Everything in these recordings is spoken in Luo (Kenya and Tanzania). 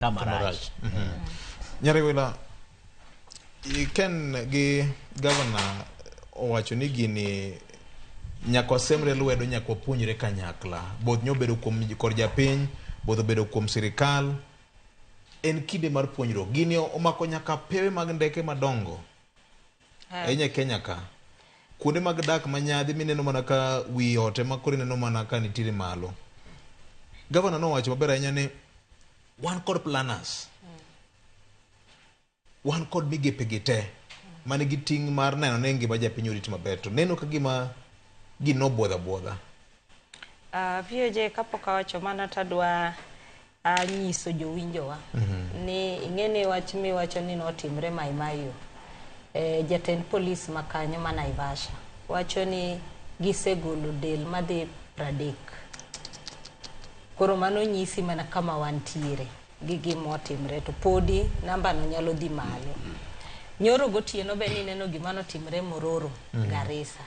Kama rach. Nyariwila, Ken gi gavana owacho ni gini nyaka wasemre lwedo, nyaka wapuonjre kanyakla. Both nyobedo kuom kor japiny, both obedo kuom sirikal. En kinde mar puonjruok. Gini omako nyaka pewe mag ndeke madongo ahinya e Kenya ka. Kuonde mag dak ma nyadhi mineno mana ka wi ot ema koro ineno mana ka nitiere malo. Gavana nowacho maber ahinya ni wan kod planners. Wan kod migepe gi te manigi ting' mar neno ni ngima japiny orit maber to neno ka gima gino obwodho abwodha. VOJ kapok awacho mano tadwa nyiso jowinjowa ni ing'e ni wach miwacho ni notimre Mai Mahiu. Jatend polis ma kanyo ma Naivasha wacho ni gisegolo del madhi 30. Koro mano nyisi mana kama wantiere gi gima otimre to podi namba no nyalo dhi malo. Nyoro gotieno be nineno gima notimre Mororo, Garissa.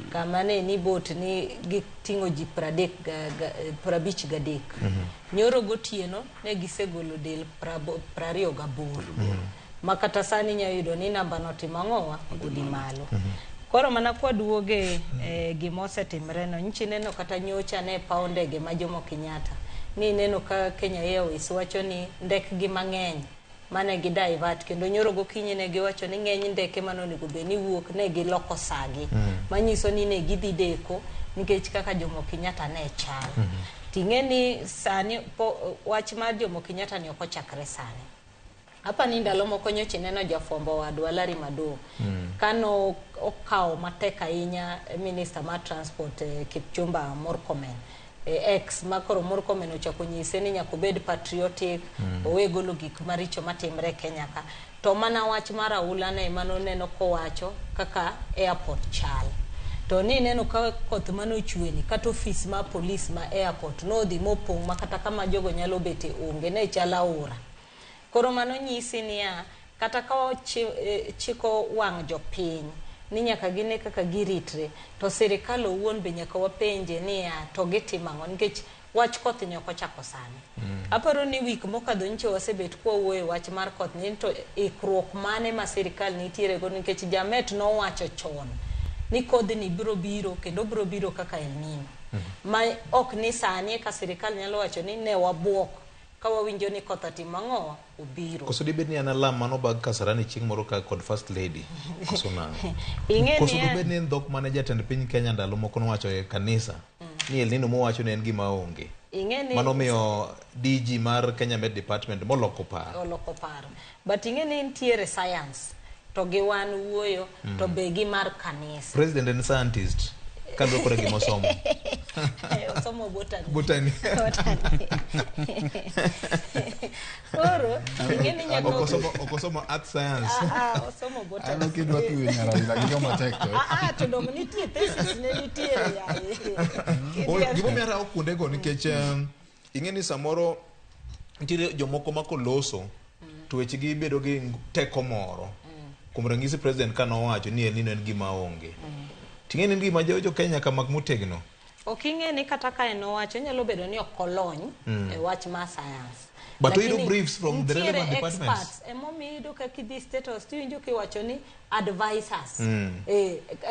Kama ne ni bot ni giting'o ji 53. Nyoro gotieno ne gisegolo del 28. Ma kata sani inyalo yudo ni namba no otimo ang'owa? Odhi malo. Koro mana kwaduoge gima osetimre no, nyicha ineno kata nyocha ne paw ndege ma Jomo Kenyatta, ni ineno ka Kenya Airways wacho ni ndekgi mang'eny mane gi divert kendo nyoro gokinyi ne giwacho ni ng'eny ndeke mane onego bed ni wuok ne giloko sagi. Manyiso ni ne gidhi deko nikech kaka Jomo Kenyatta ne chal. Ting'e ni sani wach mar Jomo Kenyatta ni ok ochakre sani. Apa ni ndalo moko nyocha ineno jafwambo wadwa Larry Madowo kano okawo matek ahinya minister mar transport Kipchumba Murkomen ex ma koro Murkomen ochako nyise ni nyaka obed patriotic owe golo gik maricho matimre e Kenya ka. To mana wach mar aula ne ema noneno kowacho kaka airport chal. To ni neno ka koth mane ochweni kata ofis mar polis ma airport nodhi mopong' ma kata kama jogo nyalo bete onge ne chal aora. Koro mano nyisi niya, kata ka chiko wang' jopiny ni nyaka gine kaka giritre, to sirikal owuon be nyaka wapenje niya to gitimo ang'o nikech wach koth ni ok ochako sani. Aparo ni wik mokadho nyicha wasebet kwawuoyo wach mar koth ni to ikruok mane ma sirikal nitiere go nikech Jamet nowacho chon ni kodhni biro biro kendo biro biro kaka El Nino. Ma ok ni sani eka sirikal nyalo wacho ni ne wabuok ka wawinjo ni koth otimo ang'o obiro. Koso dibed ni an alam mano bag Kasarani chieng' moro ka kod first lady koso nang'o? Ing'e Koso niya- dibed ni en dhok mane jatend piny Kenya ndalo moko nowacho e kanisa ni El Nino mowacho ne en gima onge. Ing'e ni Mano miyo DG mar Kenya Met Department moloko paro. Oloko paro. But ing'e ni nitiere science to gi wan wuoyo to be gi mar kanisa. President en scientist kaluwore koda gima osomo. Osomo botany. Botany. Botany. Koro ing'e ni nyaka Ok osomo earth science. Osomo botany. Ano kidwa tuwe nyara ila gi joma tek to. To dong nitie thesis ne nitiere yaye. Gimomiyo arawo kuondego nikech ing'e ni samoro nitiere jomoko ma koloso to wechegi bedo gi teko moro. Kuom ranyisi president ka nowacho ni El Nino en gima onge. Ting'e ni en gima jo Kenya nyaka mak motegno. Ok ing'e ni kata ka en owacho nyalo bedo ni ok olony e wach mar science. But oyudo Lakini briefs from the nitiere relevant departments. experts emomiyo iyudo ka kidhi State House tiwinjo kiwacho ni advisors.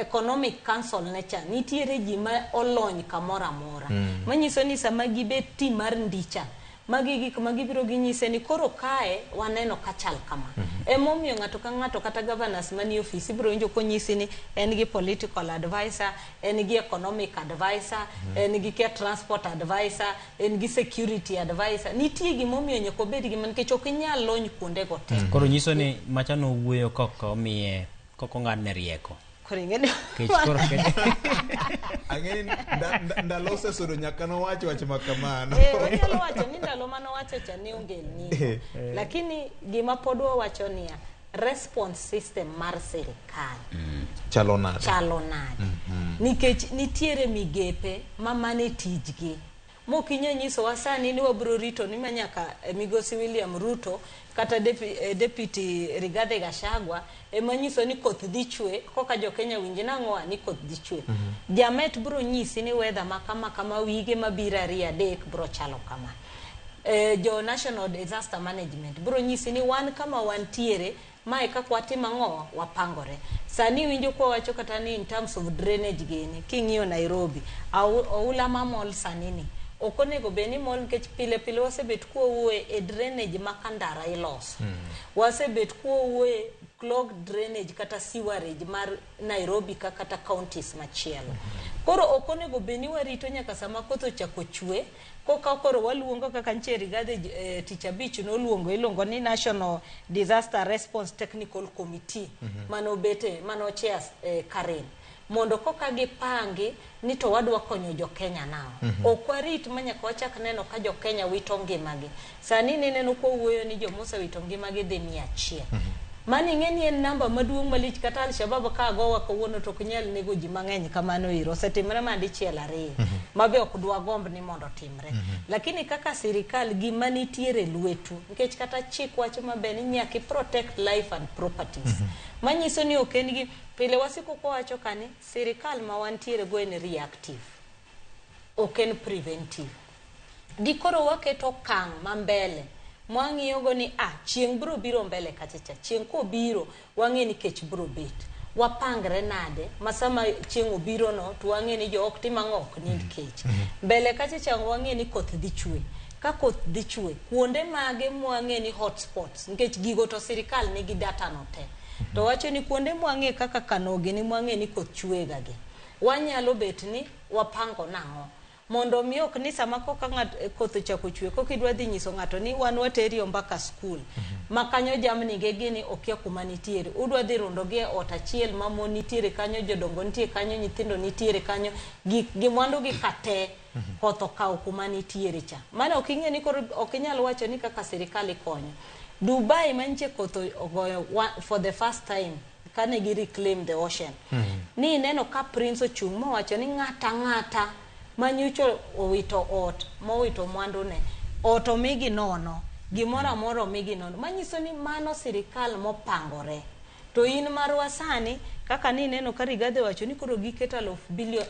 Economic Council ne cha nitiere ji ma olony kamoro amora. Manyiso ni sama gibet team mar ndicha magi gik ma gibiro ginyise ni koro kae waneno ka chal kama. Emomiyo ng'ato ka ng'ato kata governors manie ofis ibiro winjo konyisi ni en gi political advisor, en gi economic advisor, en gi kia transport advisor, en gi security advisor. Nitie gimomiyo nyaka obed gi nikech ok inyal lony kuondego te. Koro nyiso ni macha nowuoyo kok omiye kok ong'adne rieko. Koro ing'e ni Kech koro Ang'e ni ndalo osesudo nyaka nowach wach ma kamano. Onyalo wacho ni ndalo mane owacho cha ne onge El Nino. Lakini gima pod wawacho niya, response system mar sirikal chalo nade? Chalo nade? Nikech nitiere migepe ma mane tijgi. Mok inyal nyisowa sani ni wabiro rito ni manyaka migosi William Ruto kata Deputy Rigathi Gachagua ema nyiso ni koth dhi chwe, koka jo Kenya winj nang'o ni koth dhi chwe. Jamet biro nyisi ni weather ma kama kama wige mabiro 2 3 biro chalo kama. Jo National Disaster Management biro nyisi ni wan kama wantiere, mae kaka watimo ang'o, wapangore. Sani winjo kwa wacho kata ni in terms of drainage gini, king'iyo Nairobi, oula mamol sani ni ok onego bed ni mol, nikech pile pile wasebet kwawuoye e drainage ma Kandara iloso. Wasebet kwawuoye clogged drainage kata sewerage mar Nairobi ka kata counties machielo. Koro ok onego bed ni warito nyaka sama koth ochako chwe koka koro waluongo kaka nche Rigathi. Tich abich noluongo, iluongo ni National Disaster Response Technical Committee manobete mano chair Karen, mondo koka gipangi ni to wadwa konyo jo Kenya nao. Ok warit ma nyaka wachak neno ka jo Kenya wito ngimagi. Sani nineno kwawuoyo ni jomosewito ngimagi dhi 100. Mano ing'e ni en namba maduong' malich. Kata Alshabab ka gowa kawuono to ok nyal nego ji mang'eny kamano ero. Osetimre ma dichiel ariyo ma be ok dwagomb ni mondo otimre. Lakini kaka sirikal, gima nitiere lwetu, nikech kata chik wacho maber ni nyaka i protect life and properties. Manyiso ni ok en gi pile wasiko kwawacho kani sirikal ma wantiere go en reactive, ok en preventive. Dikoro waketo okang' ma mbele mwang'iyo go ni a chieng' biro biro mbele kacha cha, chieng' kobiro wang'e ni kech biro bet, wapangre nade ma sama chieng' obiro no to wang'e ni jo ok tim ang'o, ok nind kech. Mbele kacha cha wang'e ni koth dhi chwe. Ka koth dhi chwe, kuonde mage mwang'e ni hotspots? Nikech gigo to sirikal nigi data no te, to wacho ni kuonde mwang'e kaka Kanogi ni mwang'e ni koth chwega gi, wanyalo bet ni wapango nang'o mondo mi ok ni sama koka ng'at koth ochako chwe koka idwa dhi nyiso ng'ato ni wan wateri Ombaka school ma kanyo, jamni ge gini okia kuma nitiere, udwa dhi rundo gi e ot achiel ma mon nitiere kanyo, jodongo nitie kanyo, nyithindo nitiere kanyo, gik gi mwandu gi kate koth okawo kuma nitiere cha. Mano ok ing'e ni koro ok inyal wacho ni kaka sirikal ikonyo. Dubai manyiche koth ogoyo for the first time kane gi reclaim the ocean ni ineno ka prince ochung' mowacho ni ng'ata ng'ata manyocha owito ot, mowito mwandune, ot omigi nono, gimoro amora omigi nono. Manyiso ni mano sirikal mopangore. To in marwa sani kaka ni ineno ka Rigathi owacho ni koro giketo aluf bilion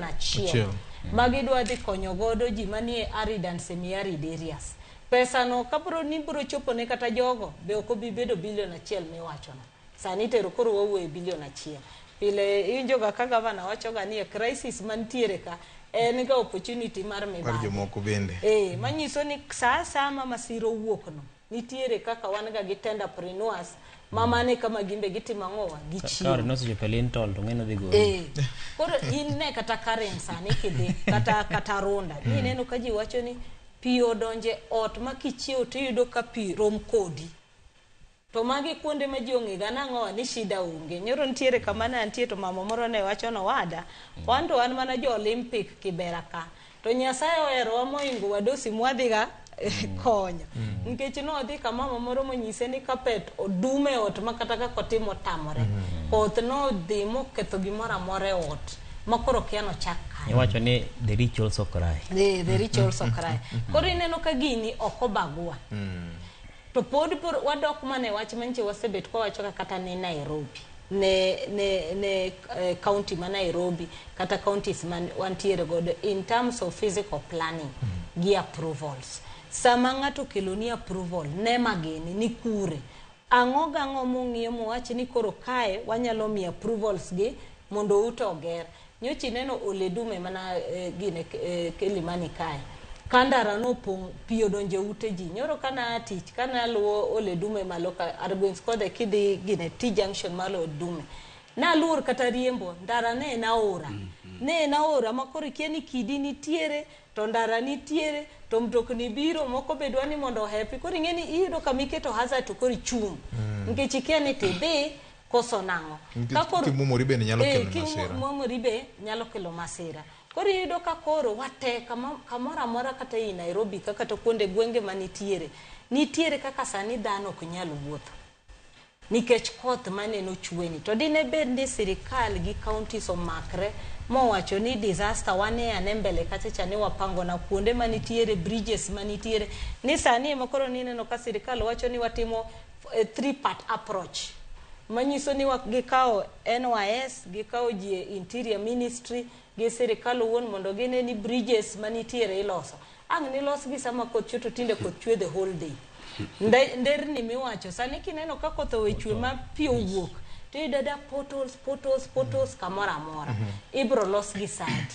1 Achiel. Ma gidwa dhi konyo godo ji manie arid and semi arid areas. Pesa no kabro ni bro chopo ne kata jogo be ok obi bedo bilion 1 miwachono. Sani tero koro wawuoye bilion 1. Pile iwinjo ga ka gavana wacho ga ni e crisis mantiere ka en ga opportunity mar mar mibadhi. Jomoko bende. Manyiso ni sa asaya ma masira owuok no, nitiere kaka wan ga gi tenderpreneurs ma mane kama gimbe gitimo ang'owa. Ka Gichiwo. ore nosechopo e lintel to ng'eno dhi golo. Koro in ne kata Karen sani kidhi kata Runda, ni ineno ka ji wacho ni pi odonje ot ma kichiewo tiyudo ka pi rom kodi. To magi kuonde ma ji ong'e ga nang'owa ni shida onge. Nyoro nitiere kama ne antie to mama moro ne wacho nowada, wan to wan mana jo Olympic Kibera ka. To Nyasaye oherowa mohingo wadosi mwadhiga konyo. Nikech nodhi kama mama moro monyise ni carpet odum e ot ma kata kaka otimo otamore. Koth nodhi moketho gimoro amora e ot ma koro kia nochak kanye. Iwacho ni the rich also cry. The rich also cry. Koro ineno ka gini ok obagua. To pod wadok mana e wach manche wasebet kwawacho ka kata ne Nairobi. Ne county ma Nairobi kata counties man wantiere godo in terms of physical planning gi approvals. Sama ng'ato okelo ni approval, ne mageni ni kure. Ang'o gang'o mong'iyo mowach ni koro kae wanyalo miyo approvals gi mondo ute oger. Nyocha ineno Oledume mana gine Kilimani kae. Kandara nopong' pi odonjo e ute ji. Nyoro kana tich kana luwo Oledume malo ka Argwings Kodhe kidhi gine T junction mar Oledume. Naluor kata riembo, ndara ne en aora. Ne en aora ma koro ikia ni kidi nitiere to ndara nitiere to mtokni biro moko be dwa ni mondo ohepi. Koro ing'e ni iyudo kama iketo hazard to koro ichung'. Nikech ikia ni tidhi koso nang'o. Nikech Ka koro- kimwomori bende nyalo kelo masira. Kimwomori be nyalo kelo masira. Koro iyudo ka koro wate kamoro amora kata ei Nairobi ka kata kuonde gwenge manitiere, nitiere kaka sani dhano ok nyal wuotho. Nikech koth maneno chweni. To dine bed ni sirikal gi counties omakre mowacho ni disaster wane ane mbele kacha cha ni wapango na kuonde manitiere bridges manitiere ni sani ema koro nineno ka sirikal wacho ni watimo three part approach manyiso ni gikawo NYS, gikawo ji e interior ministry gi sirikal owuon mondo gine ni bridges manitiere iloso. Ang' nilosgi sama koth chwe to tinde koth chwe the whole day. Nderni miwacho sani kineno ka koth owe chwe ma pi owuok to iyudo da potholes, potholes, potholes kamoro amora. Ibro losgi sadi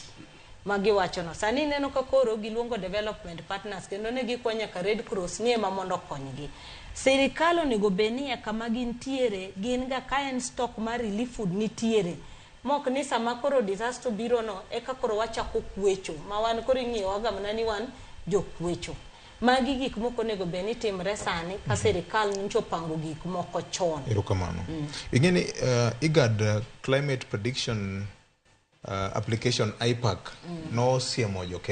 magiwachono. Sani ineno ka koro giluongo development partners kendo ne gikwa nyaka Red Cross ni ema mondo okonygi. Sirikal onego bed ni e kama gintiere gin ga ka en stock mar relief food nitiere mok ni sama koro disaster biro no eka koro wachako kwecho ma wan koro ing'iyowaga mana ni wan jokwecho. Magi gik moko onego bed ni timre sani ka sirikal nyocha opango gik moko chon. Erokamano. Ing'e ni IGAD Climate Prediction Application IPAC nosiemo jo Kenya.